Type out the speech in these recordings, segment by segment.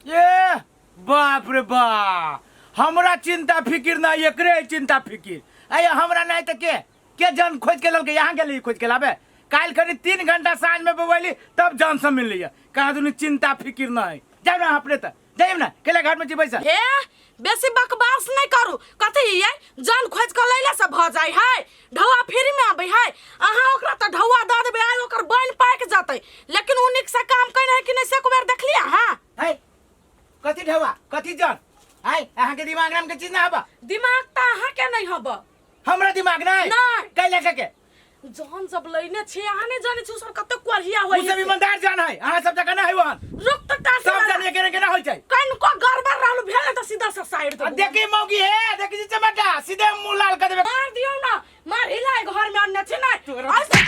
ए बाप रे बा, हमरा चिंता फिकिर ना, एकरे है चिंता फिकिर। अरे हमरा नहीं तो के के जान खोज के ललके यहाँ गेली खोज के लाबे। काल्हि करी 3 घंटा साँझ में बबैली तब जान से मिल लिया। कहाँ दुनू चिंता फिकिर ना है। जाइब ना अपने त, जाइब ना केला घाट में जी पैसा। हे बेसी बकवास नहीं करू। कथी ये जान खोज के लैला से भ जाय है, ढौआ फ्री में आबै है। अहाँ ओकरा त ढौआ द देबै, आइ ओकर बन पाकि जतै, लेकिन उ नीक से काम कयने है कि नहीं से एक बेर देखलियै अहाँ? है कथी ढौआ कथी जान? है अहाँ के दिमाग नाम के चीज ना हबा। दिमाग त अहाँ के नहीं हबा। हमरा दिमाग नहीं? नहीं। कैला के के? जान जब लैने छी अहाँ नहीं जाने छी सब कते कोढ़िया होय उ सब ईमानदार जान है, अहाँ सब जगह ना है वहां। रुक त टासी सब वाला। जान एके रंग के ना होय छै। कनको गड़बड़ रहल भेल त सीधा से साइड आ दे। देखी मौगी हे, देखी जी चमेटा सीधे मुंह लाल कर देबे। मार दियौ ना, मार हिलाय घर में अन्य छी नै। तोरा- ऐसे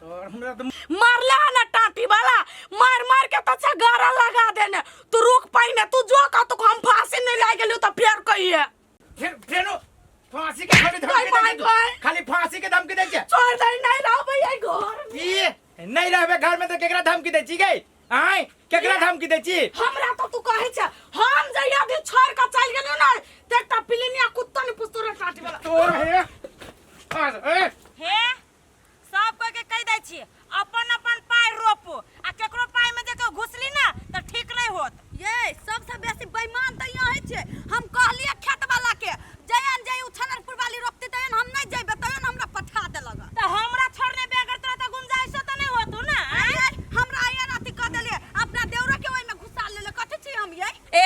तोर हमरा त मारला है ना टाटी वाला, मार मार के त छे गरा लगा देने। तू रुक पहिने, तू जो कह तू हम फांसी नहीं लाग गेलियो त फेर कहिए। फिर फेनो फांसी के खाली धमकी भाई, दे भाई, छै। भाई। खाली फांसी के धमकी दे छै। छोड़ दे, नहीं रहबै एहि घर में। ई नहीं रहबै घर में त केकरा धमकी दे छी गई? आय केकरा धमकी दे छी? हमरा त तू कहै छै, हम जहिया दिन छोड़ के चल गेलियो ना त एकटा पिलिनिया कुत्ता ने पुछतो रे टाटी वाला। तोर हे। आ, ए। हे सब कोई के कह दै छी अपन अपन पाय रोपू, आ केकरो पाय में जे केओ घुसली ना त ठीक नहीं होत। ये सबसे बेसी बेईमान त यही छै। हम कहलिए खेत वाला के जयन जय उ छनरपुर वाली रोपती तयन हम नहीं जेबे, तयन हमरा पठा देलक। त हमरा छोड़ने बेगर तोरा त गुंजाइश त नहीं होतू ना। आय, हमरा आया राती कह देलिए अपना देवरा के ओइ में घुसा लेले। कथि छी हम ये? ए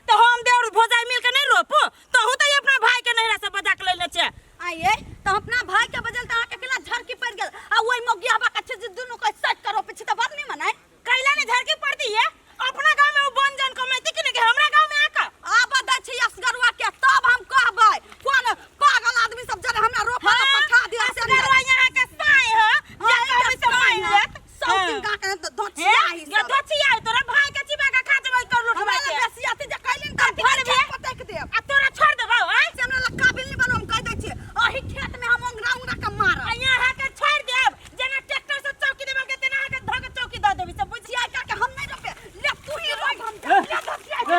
त हम देवर भोजाई मिल के नहीं रोपू, तहु त अपना भाई के नैहरा से बजा के लेने छे। आये त अपना भाई के बजल त अहाँ के केना झरकी पड़ गेल? आ ओइ मौगिया बा कछे जे दुनु के सट करो पीछे त बड़ निमन है। कैला ने झरकी पड़ती है? अपना गांव में उ बन जन कमैती कि नहीं, कि हमरा गांव में आका? आब दै छी असगरुआ के तब हम कहबै कोन पागल आदमी सब जरे हमरा रोपा हाँ, पठा दिया से अंदर। असगरुआ यहाँ के साई ह, हाँ, जे कहबै से साई मान ह। लेत। सब दिन हाँ। गा के त धोचिया हे, ही गे सब। धोचिया ही, तोरा भाई के चिबा के खा जेबै कर लुटबै हमरा के। लग बेसी अथी जे कैलिन त कथी भरि करबै? खेत पटैक देब। आ तोरा छोड़ देबौ, आँय? से हमरा लग काबिल नहीं बनो, हम कह दै छी अही खेत में हम उंगरा उंगरा के मारब। आ यहाँ के छोड़ देब, जेना ट्रैक्टर से चौकी देबल के तेना के धऽ के चौकी दऽ देबी, से बुझ। धोचिया का के हम नहीं रोपे, ले तू ही रोप, हम जा। ले धोचिया के खा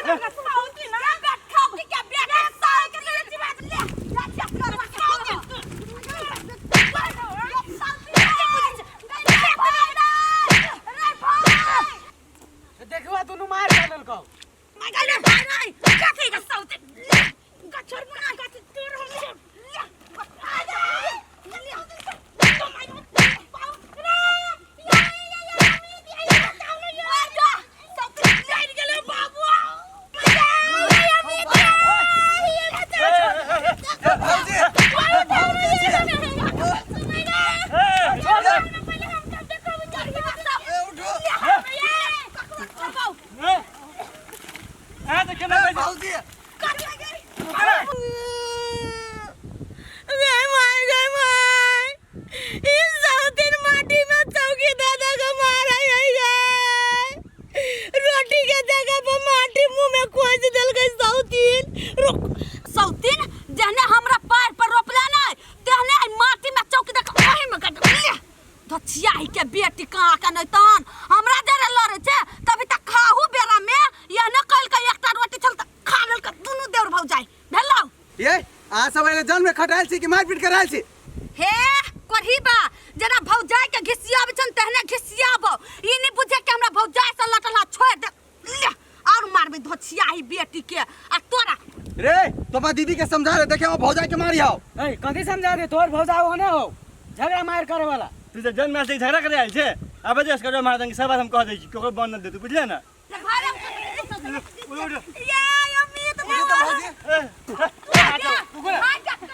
ले, साउती ना। ले बैठ, खाओ की के बैठ, साउ के ले चिबा के ले। जा जा करवा के साउ के। देखवा दुनू मार डालल कौ। रोटी के जगह पर माटी मुंह में खोज देलकै सौतीन। रुक सौतीन, जहने हमरा पैर पर रोपले नै तेहने आई माटी में चौकी देख ओही में गट ले। धचिया ही के बेटी कहाँ के नै तहन हमरा जरे लड़े छे तभी तक खाहू बेरा में यह न कहल के एकटा रोटी छल त खा लेल के दुनू देवर भौजाई भेलौ। ये अहाँ सब एने जन में खटायल छी कि मारपीट करायल छी? हे कोढ़ी बा, जेना भौजाई के घिसियाबै छन तेहने घिसियाबो। ई नै बुझे कि हमरा भौजाई से लटल हा, छोड़ दे। ले और मारबे धोछिया ही बेटी के आ तोरा। रे तो अपना दीदी के समझा रे, देखे वो भौजाई के मारी आओ। ए कथी समझा दे, तोर भौजा हो ना हो झगड़ा मार करे वाला। तू जे जन मार से झगड़ा करे आयल छे, आबे जे असगर महाजन के सब बात हम कह दै छी, केकरो बंद न दे तू, बुझले ना? ये अमित ये तो भौजी। भाई जा पर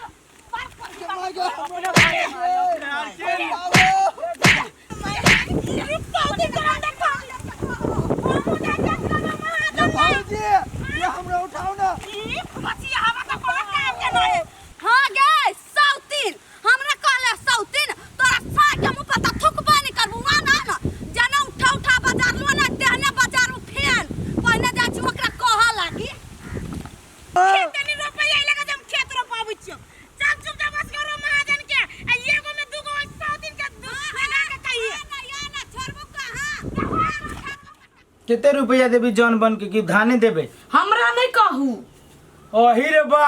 भौजी ये हमरा उठाओ ना। हाँ गे सौतीन, हमरा कहले सौतीन तोरा साग के मुंह पर त थुकबा नहीं करबू। ना ना ना जना उठा उठा बाजार लो ना तेहने बाजार में फेन पहिने जाइ छी ओकरा कहऽ लागी। खेत नहीं रोपै आई लगा हम खेत रोपाबै छियौ। चल चुपचाप बस करो महाजन के, आ एगो कते रुपया देबी जन बन के कि धाने देबे? हमरा नहीं कहू। अही रे बा,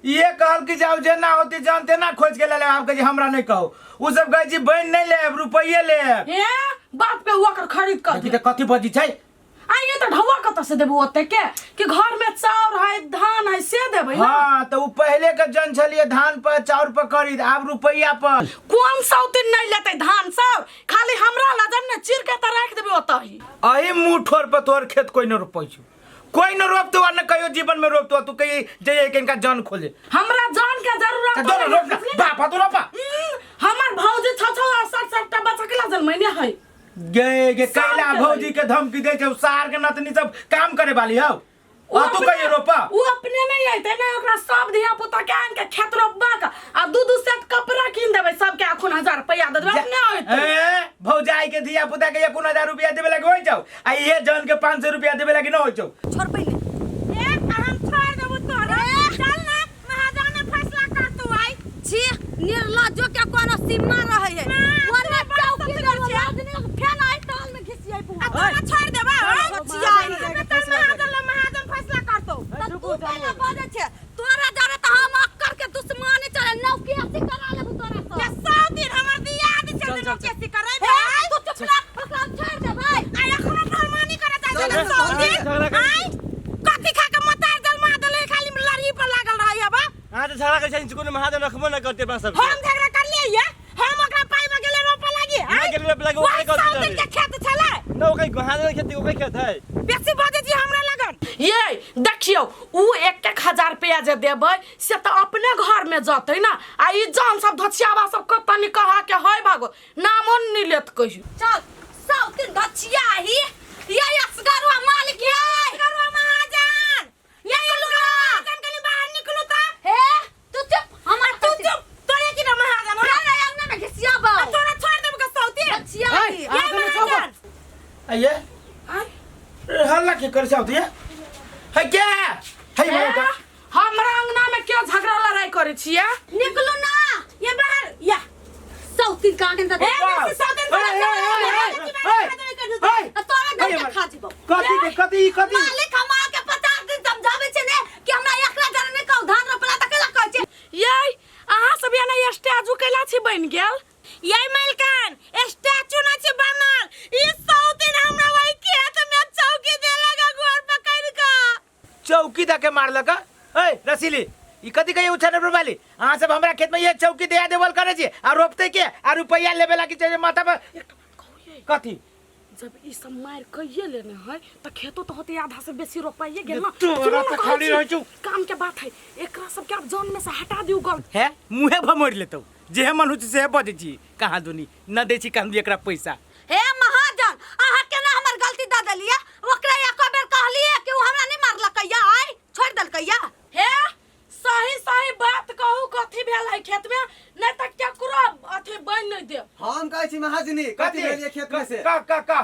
ये कहल कि जाओ जेना होती जान तेना खोज के ले ले। आप कहे हमरा नहीं कहो, उ सब कहे जी बन नहीं लेब, रुपये लेब। हे बाप के ओकर खरीद कर देखी त कथी बजी छै। आ ये तो ढौआ कतऽ से देबू ओते के कि घर में चाउर है धान है से देबै ना? हाँ तो उ पहले के जन छलिए धान पर चाउर पर खरीद, आब रुपया पर। कोन सौतीन नहीं लेतै धान सब, खाली हमरा लजन ने चीर के त राख देबै ओतही। अही मुँह ठोर पर तोहर खेत कोई न रोपै छौ, कोई न रोपतो आ न कहियो जीवन में रोपतो। तू कही जइए के इनका जान खोले। हमरा जान के जरूरत तो दोनों रोप ना, बाप तो रोपा। हमर भौजी छ छ आ सात सात टा बच्चा के लजन महीने है। गे गे सार कैला के भौजी के धमकी दे छै, सार के नतनी सब काम करे वाली हौ। उ आ तू कहियो रोपा? उ अपने नहीं अइते ना, ओकरा सब धिया पुता के आन के खेत रोपबा के आ दू दू सेट कपड़ा कीन देबै सबके, अखन 1000 रुपया दे देबै अपने अइते। ए भौजाई के धिया पुता के 1000 रुपया देबे लागी होई जाओ, आ इहे जन के 500 रुपया देबे लागी न होई जाओ। छोड़बै ने। ए हम छोड़ देबू तोरा, चल ना महाजन ने फैसला कर तू आई। छी निर्लज्जो के कोनो सीमा रहे है। ना, वरना तू बड़ चौकी ससुर देबो, छै। राजनीति फेन आई ताल में घिसियै आ बुआ। तोरा छोड़ देबा? बचिया आई। चल महाजन ले, महाजन फैसला करतो। त तू केना बजै छै? तोरा जरे त हम अक्कर के दुश्मनी चले नौकी अथी करा लेबू तोरा से। के 100 दिन हमर दिया दे चल चल, केसी करे हे तू चुप रह, ओकरा हम छोड़ दे भाई। आ एखनो फरमानी करे चाहे चल, छै चल, 100 दिन। झगड़ा करै आइ कथी खा के मतार जलमा देले, खाली लड़ी पर लागल रहै अब। अहाँ तऽ झगड़ा करै छी, कोनो महाजन रखबो न करते अपना सबके। हम झगड़ा कर लिए ये, हम ओकरा पाई में गेले रोपे लागी। नहि गेलै रोपे लागी, ओकरे वही गलती 100 दिन रहै। के खेत छलै। न ओकरे महाजन के खेती, ओकरे खेत है। बेसी बजै छी हमरा लगन। ये देखियौ उ एक एक 1000 रुपया जे देबै से तऽ अपने घर में जतै ना, आ ई जान सब धचियाबा सब कतऽ नि कहा के है भागो नामो नि लेत कहियो। चल सौतीन धचिया ही ये असगरवा मालिक ये असगरवा महाजन, ये असगरवा महाजन कनी बाहर निकलू त। हे तू चुप, हमर तू चुप, तोरे की ना महाजन हो? रे अंगना में घिसियाबो। आ तोरा छोड़ देब के सौतीन। धचिया ही। ये महाजन आइए हल्ला के कर जाओ दिया है क्या है ए, हमरा अंगना में क्यों झगड़ा लड़ाई करै छियै? निकलू ना ये बाहर या सौतीन कांगे ए बेसी सौतीन ए, ए, ए, ए, ए, ए, तोरा दे के खा जेबो। कथी के कथी कथी? मालिक हम आके 50 दिन समझाबै छै ने कि हमरा एकरा जरे नहि कहू धान रोपला त केला कहै छै। ये अहाँ सब एना स्टैचू कैला छी बनि गेल? ये मालकान स्टैचू ना छी बनल, ई सौतीन हमरा वही खेत में चौकी देलक गोर पकड़ के। चौकी दे के मारलक। ए रसीली, ई कथी कहियो उछाने पर वाली? अहाँ सब हमरा खेत में ये चौकी दिया देवल करे छी आ रोपते के आ रुपया लेबे लागी छै माथा पर कथी? जब ई सब मार कहिए लेने है त खेतो तो होते आधा से बेसी रोपाइए गेल ना। तोरा सुनू ना, तऽ कहै खाली छी, रहै छौ। काम के बात है, एकरा सब के आब जन में से हटा दियौ गल। हे मुहे भमोरि लेतौ, जेहे मन होइ छै सेहे बजै छी। कहाँ दुनी न दै छी कहाँ एकरा पैसा। हे महाजन अहाँ केना हमर गलती दऽ देलियै? ओकरा एको बेर कहलियै कि ओ हमरा नहि मारलकैया, आइ छोड़ि देलकैया। हे सही सही बात कहू कथी भेल है खेत में, नहीं त केकरो अथी बन नहीं देब। हम कहै छी महाजनी कथी भेल ये खेत में से? का का का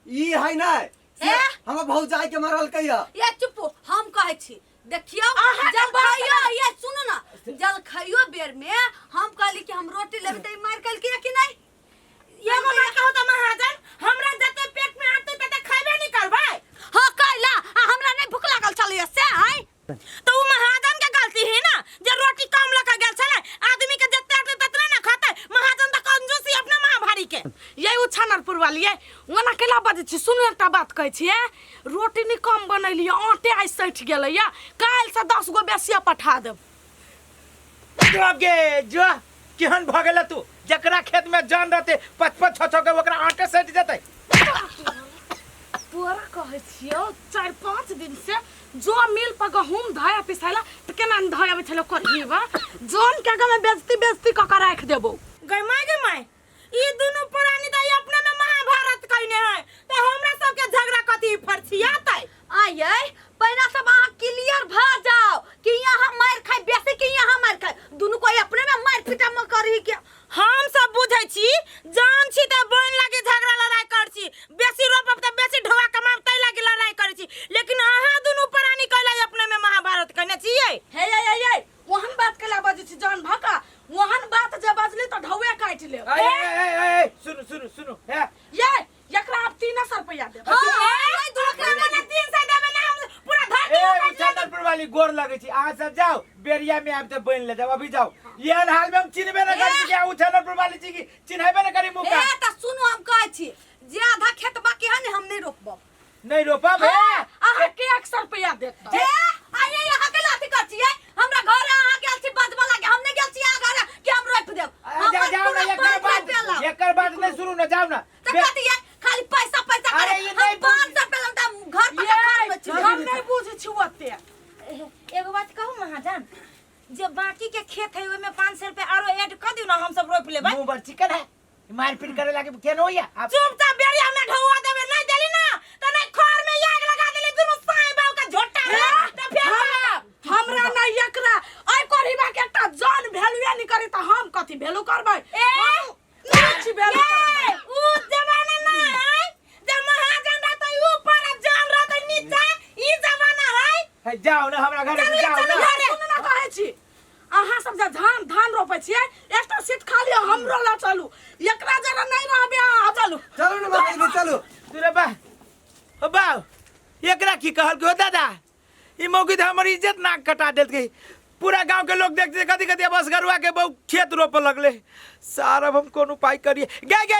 ई है नै से ए? हमर भौजाई के मारलकैया। ये चुप, हम कहै छी देखियौ अहाँ के बात जलखइयो, ये सुनू ना जलखइयो बेर में हम कहली कि हम रोटी लेबै त ई मारि केलकै कि नहि? एगो बात कहू त महाजन, हमरा जते पेट में आते तते खैबे नहीं करबै। हाँ कैला, आ हमरा नहि भूख लागल छलैया से आइ। तो उ महाजन के गलती है ना जे रोटी कम लके गेल छलै, आदमी के जते आते ततने ना खाते। महाजन त कंजूसी अपने महाभारी के। ये उ छनरपुर वाली ये ओना केला बजै छी? सुनू एकटा बात कहै छियै, रोटी नि कम बनेलियै, आटे आइ सठि गेलैया, काल्हि से 10 गो बेसिया पठा देब। गे जो केहन भऽ गेल तू, जकरा खेत में जान रहते 5-5 6-6 के ओकरा आटे सटि जेतै। तोरा कहै छियौ 4-5 दिन से जो मिल पर गहूम धोया पिसाइला त केना ने धोय अबै छलै करहीबा, जन के आगाँ में बेजती बेजती कऽ के राखि देबौ। गै माय गै माय, ई दुनू प्राणी त अपने में महाभारत कइने है, त हमरा सबके झगड़ा कथी फरछियातै? आइयै पहिना सब अहाँ क्लियर भऽ जाओ कि यहाँ मारि खाइ बेसी कि यहाँ मारि खाइ, दुनू कोई अपने में मारि पीटा में करही के। हम सब बुझै छी जान छी त बन लागी झगड़ा लड़ाई कर छी, बेसी रोपब त बेसी ढोआ कमाब तै लागी लड़ाई करै छी, लेकिन अहाँ दुनू प्राणी कैला अपने में महाभारत कने छियै? हे ये ये ये ओहन बात कैला बजै छी जान भका, ओहन बात जे बजली त ढौआ लगे छी अहाँ सब जाओ बेरिया में आबि तऽ बनि ले जाओ अभी जाओ एहन हाल में हम चिन्हबे न करी कि अहाँ उछानरपुर वाली छी कि चिन्हबे न करी मुँह ए त सुनू हम कहै छी जे आधा खेत बाकी है ने हम नहीं रोपब नहीं रोपब हे अहाँ के 100 रुपया देत ए आइए यहाँ के लाथी कर छियै हमरा घर अहाँ गेल छी बजबऽ लागे हम नहीं गेल छी अहाँ घर कि हम रोपि देब आ, जा, हमर जाओ ना पूरा एकर पाँच बाद रुपया लाउ। एकर बाद नहीं शुरू ना जाओ ना तऽ कथी है खाली पैसा पैसा अरे करे ई हम नहीं 500 रुपया लाउ तऽ घर पर के घर में छी हम नहीं बुझै छी ओते एगो बात कहू महाजन जे बाकी के खेत है ओहिमे 500 रुपया आरो ऐड कर दियौ ना हम सब रोपि लेबै मुंह पर चिकन है मारपीट करे लागे केन होइया आप चुपचाप बेरिया में ढौआ देबै नहीं देली ना त नहीं खर में आग लगा देली दुनू साई बाऊ के झोटा में त फेर हमरा नहीं एकरा ऐ करहिबा के एकटा जान वैल्यूए नहीं करे त हम कथी वैल्यू करबै ए नहीं छी वैल्यू करबै उ जमाना ना है जब महाजन रहतै ऊपर आ जान रहतै नीचा ई जमाना है है, जाओ ना हमरा घर से जाओ ना सुनू ना कहै छी अहाँ सब जे धान धान रोपै छियै एकटा सीट खाली हमरो लऽ चलू एकरा जरा नहीं रहबे अहाँ चलू चलू ना बाबूजी चलू तू रे बा ओ बा एकरा की कहल हो दादा ई मौगी तऽ हमर इज्जत नाक कटा देलकै पूरा गांव के लोग देखते कथी कथी बस गरुआ के बहु खेत रोपऽ लगले सार अब हम कोन उपाय करिए गे गे।